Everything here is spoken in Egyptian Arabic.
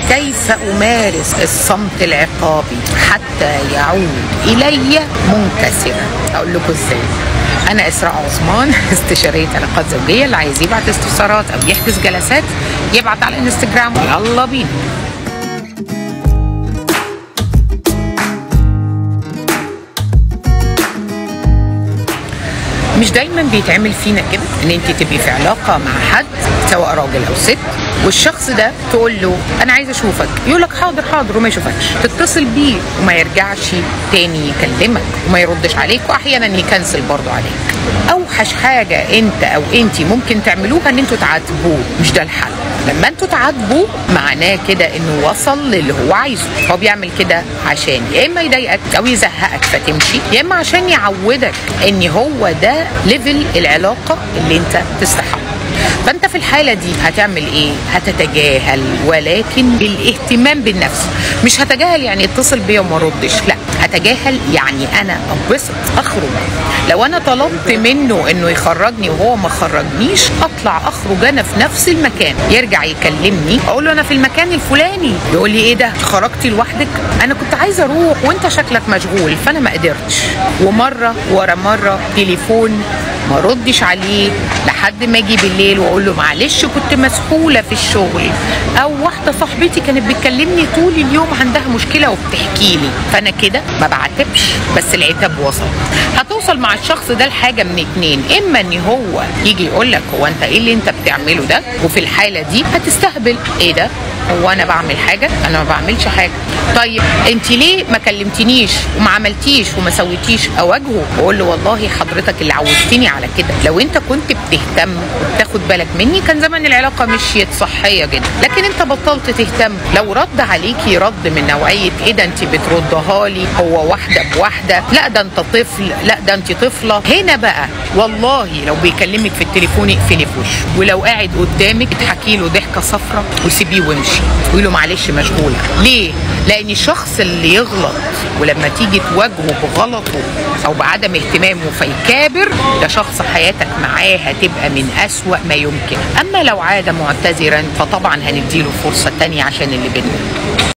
كيف أمارس الصمت العقابي حتى يعود إلي منكسرا؟ أقول لكم إزاي. أنا إسراء عثمان، استشارية علاقات زوجية. اللي عايز يبعت استفسارات أو يحجز جلسات يبعت على الانستجرام. يلا بينا. مش دايما بيتعمل فينا كده ان انت تبقي في علاقة مع حد سواء راجل او ست، والشخص ده تقول له انا عايز اشوفك، يقول لك حاضر حاضر وما يشوفكش، تتصل بيه وما يرجعش تاني يكلمك وما يردش عليك، واحيانا يكنسل برضه عليك. اوحش حاجة انت او انت ممكن تعملوها ان انتوا تعاتبوه، مش ده الحل. لما انتوا تعاتبوه معناه كده انه وصل للي هو عايزه. هو بيعمل كده عشان يا اما يضايقك او يزهقك فتمشي، يا اما عشان يعودك ان هو ده level العلاقة اللي انت تستحقه. فانت في الحالة دي هتعمل ايه؟ هتتجاهل، ولكن بالاهتمام بالنفس. مش هتجاهل يعني اتصل بيا وما ردش، لا، هتجاهل يعني انا اتبسط اخرج. لو انا طلبت منه انه يخرجني وهو ما خرجنيش، اطلع اخرج انا في نفس المكان، يرجع يكلمني اقول له انا في المكان الفلاني، يقول لي ايه ده خرجتي لوحدك؟ انا كنت عايزه اروح وانت شكلك مشغول فانا ما قدرتش. ومرة ورا مرة تليفون ما ردش عليه لحد ما اجي بالليل واقول له معلش كنت مسحوله في الشغل، او واحدة صاحبتي كانت بتكلمني طول اليوم عندها مشكلة وبتحكي لي، فانا كده ما بعاتبش بس العتاب وصل. هتوصل مع الشخص ده لحاجة من اتنين، اما ان هو يجي يقول لك هو انت ايه اللي انت بتعمله ده، وفي الحالة دي هتستهبل، ايه ده هو انا بعمل حاجة؟ انا ما بعملش حاجة. طيب انت ليه ما كلمتنيش وما عملتيش وما سويتيش؟ اواجهه واقول له والله حضرتك اللي عودتني على كده، لو انت كنت بتهتم وبتاخد بالك مني كان زمان العلاقة مشيت صحية جدا، لكن انت بطلت تهتم. لو رد عليكي رد من نوعية ايه ده انت بتردها لي، هو واحدة بواحدة، لا ده انت طفل، لا ده انت طفله، هنا بقى والله لو بيكلمك في التليفون اقفلي في وشه، ولو قاعد قدامك اضحكي له ضحكه صفرة وسيبيه وامشي، قولي له معلش مشغولة. ليه؟ لان الشخص اللي يغلط ولما تيجي تواجهه بغلطه او بعدم اهتمامه فيكابر، ده شخص حياتك معاه هتبقى من اسوأ ما يمكن. اما لو عاد معتذرا فطبعا هنديله فرصة تانية عشان اللي بينا.